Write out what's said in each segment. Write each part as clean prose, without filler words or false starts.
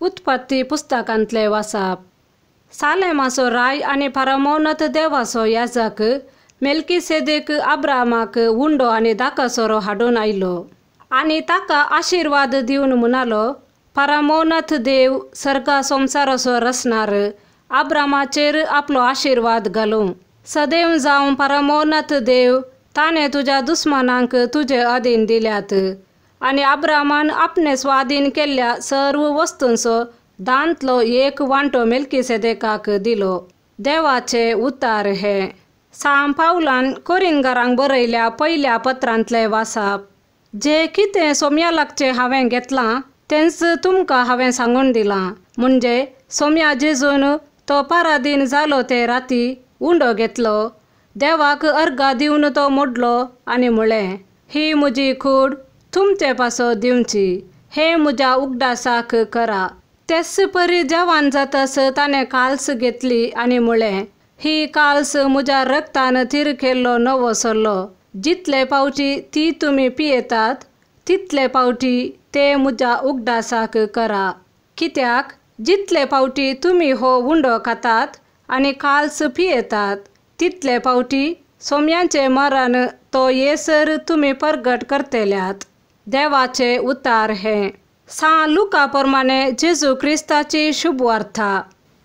उत्पत्ती पुस्तकांतले वासाप. सालेमाचो राय आनी परमोन्नत देवाचो याजक मेल्कीसेदेक अब्रामाक उंडो आनी दाकासोरो हाडून आयलो आनी ताका आशिर्वाद दिवन म्हणालो, परमोन्नत देव सर्गा संवसाराचो रचणार अब्रामाचेर आपलो आशिर्वाद घालूं. सदैव जावं परमोन्नत देव ताणें तुज्या दुस्मानांक तुजे अधीन दिल्यात. आनी अब्रामान आपणे स्वाधीन केल्ल्या सर्व वस्तूंचो दांतलो एक वांटो मेल्कीसेदेकाक दिलो. देवाचे उतार हे. सांव पावलान कोरिनगारांक बरयल्या पयल्या पत्रांतले वासाप. जे कितें सोम्या लागचें हांवें घेतलां तेंच तुमकां हांवें सांगून दिलां, म्हणजे सोम्या जेजून तो पारादीन जालो ते राती उंडो घेतलो, देवाक अर्घा दिवन तो मोडलो आनी म्हळें, ही म्हजी कूड तुमचे पासो दिवची, हें म्हज्या उगडासाक करा. तेच परी जेवण जातस ताणें काल्स घेतली आनी म्हळें, ही काल्स म्हज्या रक्तान थीर केल्लो नवो सल्लो, जितले पावटी ती तुमी पियेतात तितले पावटी ते म्हज्या उगडासाक करा. कित्याक जितले पावटी तुमी हो उंडो खातात आनी काल्स पियेतात तितले पावटी सोम्यांचे मरण तो येसर तुमी परगट करतल्यात. देवाचे उतार हे. सां लुका प्रमाणे जेजू क्रिस्ताची शुभवार्ता.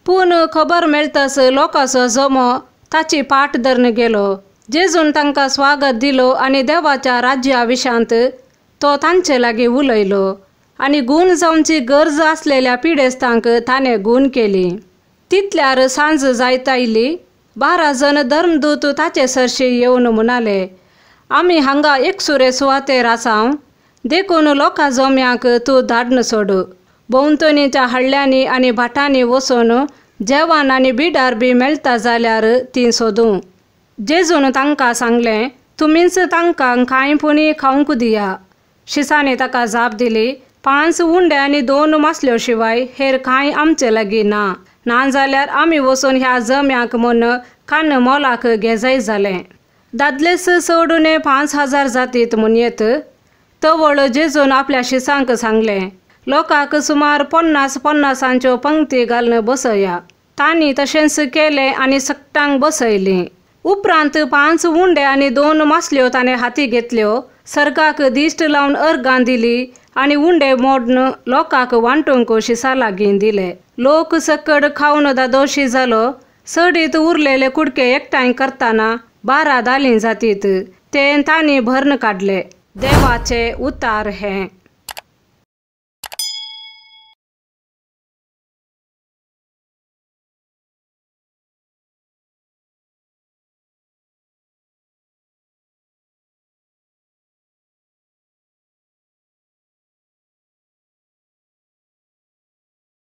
पूण खबर मेळतस लोकांचो जमो ताची पाट धरून गेलो. जेजून तांकां स्वागत दिलो आनी देवाच्या राज्या विशांत तो तांचे लागीं उलयलो आनी गूण जावची गरज आसलेल्या पिडेस्तांक ताणें गूण केली. तितल्यार सांज जायत आयली. 12 जण धर्मदूत ताचे सरशी येवन म्हणाले, आमी हांगा एकसुरे सुवातेर आसाव, देखून लोकां जम्यांक तूं धाडन सोड. भोंवतणीच्या हळ्ळ्यांनी आनी भाटांनी वचून जेवण आनी बिडार बी मेळटा जाल्यार तीं सोदूं. जेजून तांकां सांगलें, तुमीच तांकां कांय पुणी खावंक दिया. शिसांनी ताका जाप दिली, 5 उंडे आनी 2 मासल्यो शिवाय हेर कांय आमचे लागीं ना, नाजाल्यार आमी वचून ह्या जम्याक म्हूण कान मोलाक घेजाय जालें. दादलेच सोडून 5000 जातीत म्हूण येत. तवळ जेजून आपल्या शिसांक सांगलें, लोकांक सुमार 50-50 पंक्ती घालून बसया. तांणी तशेंच केलें आनी सगटांक बसयलीं. उपरांत 5 उंडे आनी 2 मासल्यो ताणें हाती घेतल्यो, सर्गाक दिश्ट लावन अर्गां दिली आनी उंडे मोडून लोकांक वांटूंक शिसा लागीं दिले. लोक सकड खावन दादोशी जालो. सडीत उरलेले कुडके एकठांय करतना 12 दालीं जातीत ते तांणी भरून काडले. देवाचे उतार हे.